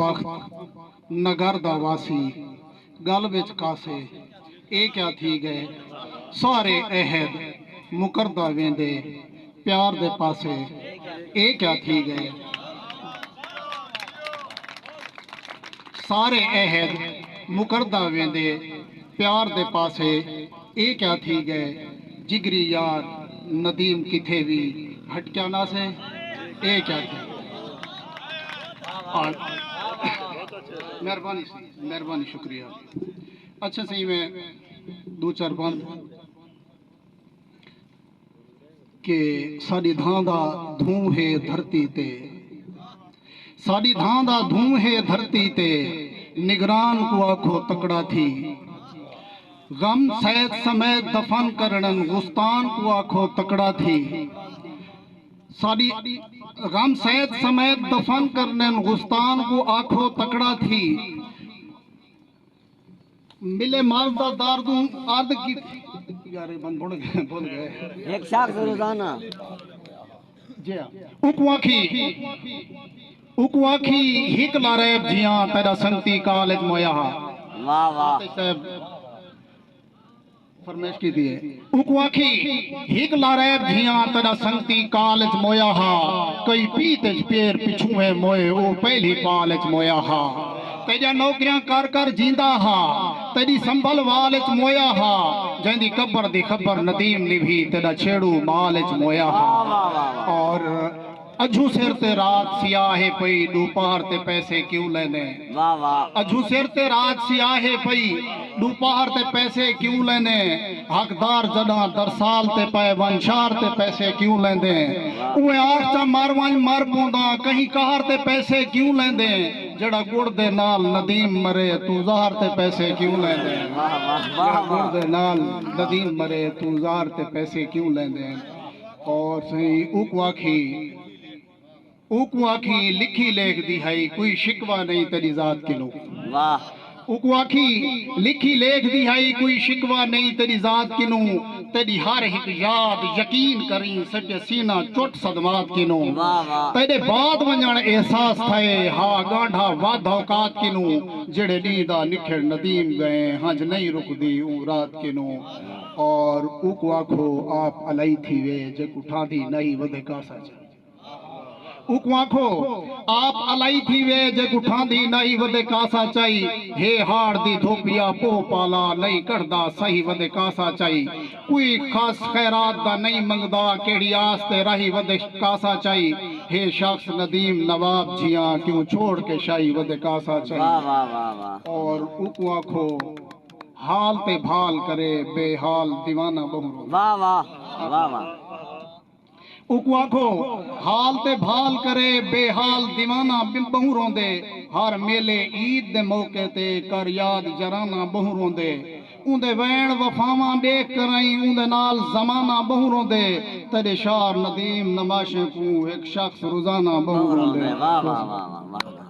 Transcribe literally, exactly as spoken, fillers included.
وقت نگر دا واسی، گل وچ کاسے، اے کیا تھی ڳئے؟ سارے عہد مکردا ویندے، پیار دے پاسے، اے کیا تھی ڳئے؟ سارے عہد مکردا ویندے، پیار دے پاسے، اے کیا تھی ڳئے؟ جگری یار ندیم کتھے وی ہٹکیا نہ سے، اے کیا تھی؟ اور مہربانی سی، مہربانی، شکریہ۔ اچھا سی، میں دو چار بند کہ ساݙی دھاں دا دھوں ہے دھرتی تے، ساݙی دھاں دا دھوں ہے دھرتی تے، نگران کوں آکھو تکڑا تھی۔ غم سید سمیت دفن کرݨن غستان کوں آکھو تکڑا تھی۔ ساݙی غم سید سمیت دفن کرݨن غستان کوں آکھو تکڑا تھی۔ ملے مال دا دار دوں عرض کی، یار، اے بند بھل ڳئے، بھل ڳئے۔ ایک شخص روزانہ۔ جی ہاں۔ اکو آکھی، اکو آکھی ہک لاریب جیاں تیݙا سنگتی کال اچ مویا ہا۔ واہ، واہ۔ صاحب فرمائش کیتی ہے۔ اکو آکھی ہک لاریب جیاں تیݙا سنگتی کال اچ مویا ہا۔ کئی پیت اچ پیر پچھوں ہے موئے، او پہلی پال اچ مویا ہا۔ تیݙیاں نوکریاں کر کر جیندا ہا، تیݙی سنبھل وال اچ مویا ہا۔ جیندی قبر دی خبر ندیم نبھی، تیݙا چھیڑو مال اچ مویا ہا۔ واہ، واہ، واہ، واہ۔ اور اجھو سر تے رات سیاہ ہے پئی، ݙوپہر تے پیسے کیوں لیندے؟ واہ، واہ۔ اجھو سر تے رات سیاہ ہے پئی، ݙوپہر تے پیسے کیوں لیندے؟ حقدار جݙاں درسال تے پئے ونڄ، شہر تے پیسے کیوں لیندے؟ واہ۔ اوئے آکھ چا مر ونڄ، مر پوندا، کہیں قہر تے پیسے کیوں لیندے؟ جیڑھا گڑ دے نال ندیم مرے، توں زہر تے پیسے کیوں لیندے؟ واہ، واہ، واہ، جیڑھا گڑ واہ۔ دے نال ندیم مرے، توں زہر تے پیسے کیوں لیندے؟ اور سئیں اوکوں آکھی، اوکوں آکھی لکھی لیکھدی ہئی، کوئی شکوہ نئیں تیݙی ذات کنوں۔ واہ۔ اوکوں آکھی لکھی لیکھدی ہئی، کوئی شکوہ نئیں تیݙی ذات کنوں۔ تیݙی ہر ہک یاد یقین کریں سڄے سینہ چٹ صدمات کنوں۔ واہ، واہ۔ تیݙے بعد ونڄݨ احساس تھئے ہا ڳانڈھا ودھ اوقات کنوں۔ جیڑھے ݙینہہ دا نکھڑ ندیم ڳئے، ہنج نئیں رکدی اوں رات کنوں۔ اور اوکوں آکھو آپ الائی تھیوے، جیکوں ٹھاندھی نئیں ودھے کاسا چائی۔ اوکوں آکھو آپ الائی تھیوے، جیکوں ٹھاندھی نئیں ودھے کاسا چائی۔ ہے ہاڑ دی دھوپ یا پوہ پالا، نئیں کڑھدا سہی ودھے کاسا چائی۔ کوئی خاص خیرات دا نئیں منگدا، کیڑھی آس تے راہی ودھے کاسا چائی۔ ہے شخص ندیم نواب جیاں، کیوں چھوڑ کے شاہی ودھے کاسا چائی۔ واہ، واہ، واہ، واہ۔ اور اوکوں آکھو حال تے بھال کرے، بے حال دیوانہ ٻہوں روندے۔ واہ، واہ، واہ، واہ۔ اوکوں آکھو حال تے بھال کرے، بے حال دیوانہ ٻ-، ٻہوں روندے۔ ہر میلے عید دے موقع تے کر یاد یارانہ ٻہوں روندے۔ اوندے ویݨ وفاواں ݙیکھ کرائیں، اوندے نال زمانہ ٻہوں روندے۔ تیݙے شعر ندیم نماشیں کوں ہک شخص روزانہ ٻہوں روندے۔ واہ، واہ، واہ، واہ، واہ۔